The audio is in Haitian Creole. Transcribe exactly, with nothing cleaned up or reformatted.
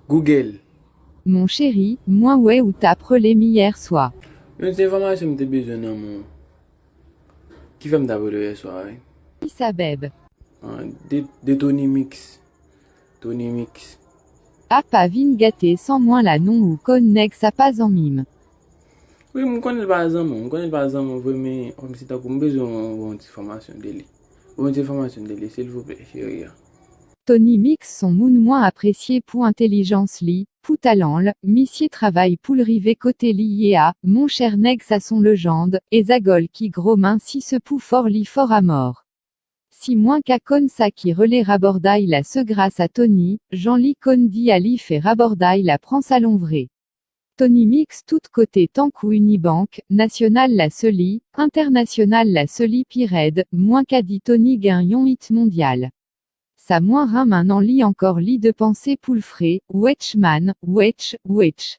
Google. Mon chéri, mwen wè ou t ap rele m yè swa. Yon ti enfòmasyon m te bezwen nan men w. Ki fè m t ap rele w yè swa, wi. Isa bèb. Ah, de, de Tony Mix. Tony Mix. A pa vin gate san mwen la non, ou konn nèg sa pa zanmi m. Wi, m konnen l pa zanmi w, m konnen l pa zanmi w vre, men kòmsi tankou m bezwen yon, yon ti enfòmasyon de li. Yon ti enfòmasyon de li, silvouplè, cheri a. Tony Mix son moun mwen apresye pou entèlijans li, pou talan l, misye travay pou l rive kote li ye a, monchè nèg sa son lejand, e zagòl ki gwo men si se pou fò li fò amò. Si mwen ka konn sa ki rele rabòday la se gras a Tony, jan li konn di a li fè rabòday la pran salon vre. Tony Mix tout kote tankou Unibank, nasyonal la se li, entènasyonal la se li pi rèd, mwen ka di Tony gen yon hit mondyal. Sa mwen renmen nan li ankò li depanse pou l fre, wetch man, wetch, wetch.